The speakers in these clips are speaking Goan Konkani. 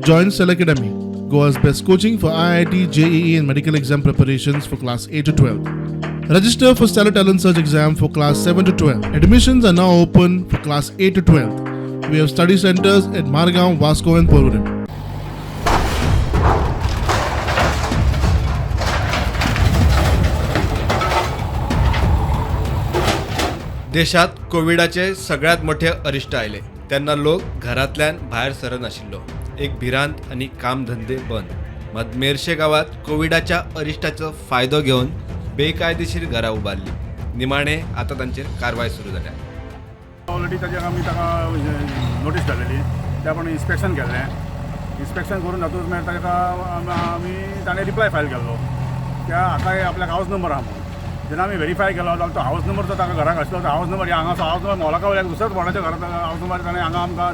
Join Cell Academy, Goa's best coaching for IIT, JEE, and medical exam preparations for class 8 to 12. Register for Stellar Talent Search exam for class 7 to 12. Admissions are now open for class 8 to 12. We have study centers at Margaon, Vasco, and Porvorim. देशात कोविडाचे सगळ्यात मोठे अरिश्ट आयले तेन्ना लोक घरांतल्यान भायर सरनाशिल्लो. एक भिरांत आनी कामधंदे बंद. मात मेरशे गांवांत कोविडाच्या अरिश्टाचो फायदो घेवन बेकायदेशीर घरां उबारली. निमाणे आतां तांचेर कारवाय सुरू जाल्या. ऑलरेडी ताजेर आमी ताका नोटीस धाडलेली. त्या प्रमाणे इन्स्पेक्शन केल्लें. इन्स्पेक्शन करून जातूच मागीर ताका आमी ताणें रिप्लाय फायल केल्लो त्या हाका आपल्याक हावस नंबर आहा म्हणून. जेन्ना आमी व्हेरीफाय केलो जाल्यार तो हावस नंबर जो ताका घराक आसलो तो हावस नंबर हांगा हावस नंबर मोलाका वयल्या दुसऱ्याच कोणाच्या घरांत हावस नंबर ताणें हांगा आमकां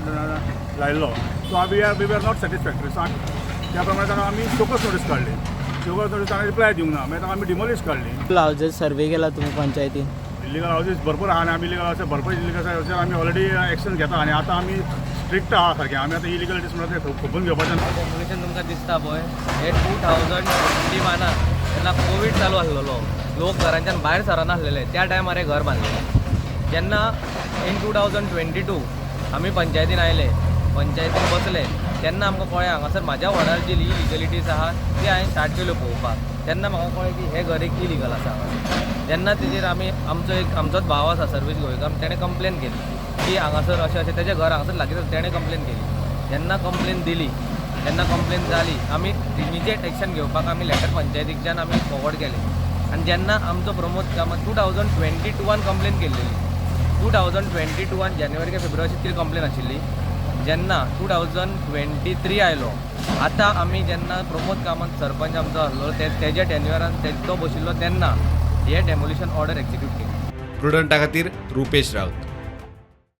लायिल्लो. So we are not satisfactory. So त्या प्रमाणे ताका आमी शोकॉज नोटीस काडली. शोकॉज नोटीस ताणें रिप्लाय दिवंक ना. मागीर ताका आमी डिमोलीश काडली. हावजेस सर्वे केला तुम्ही पंचायतीन? इलिगल हावजीस भरपूर आहा आनी आमी इलिगल हावजीस भरपूर इलिगल हावजीस आमी ऑलरेडी एक्शन घेता आनी आतां आमी स्ट्रिक्ट आहा सारकें. आमी आतां इलिगलिटीज म्हणल्यार ते खोपून घेवपाचें ना. डेमोलिशन तुमकां दिसता पळय, हे 2021नाक जेन्ना कोवीड चालू आसलेलो, लोक घरांच्यान भायर सरनासलेले, त्या टायमार हें घर बांदलेलें. जेन्ना इन 2022 आमी पंचायतीन आयले, पंचायतीन बसले, तेन्ना आमकां कळ्ळें हांगासर म्हाज्या वॉर्डार जी इलिगलिटीज आहा ती हांवें स्टार्ट केल्यो पळोवपाक. तेन्ना म्हाका कळ्ळें की हें घर एक इलिगल आसा. तेन्ना तेजेर आमी आमचो एक आमचोच भाव आसा सर्वीस गोवेकार, तेणें कंप्लेन केली की हांगासर अशें अशें तेजें घर हांगासर लागींच आसा. तेणें कंप्लेन केली. जेन्ना कंप्लेन दिली तेन्ना कंप्लेन जाली, आमी इमिजिएट एक्शन घेवपाक आमी लेटर पंचायतीकच्यान आमी फॉरवर्ड केलें. आनी जेन्ना आमचो प्रमोद कामत 2022न कंप्लेन केल्लेली, 2022न जानेवारी काय फेब्रुवारी अशी कितें कंप्लेन आशिल्ली. जेन्ना 2023 आयलो, आतां आमी जेन्ना प्रमोद कामत सरपंच आमचो आसलो ते तेज्या टेन्युअरान तो बशिल्लो तेन्ना हे डेमोलिशन ऑर्डर एक्जिक्यूट केली. प्रुडंटा खातीर रुपेश राऊत.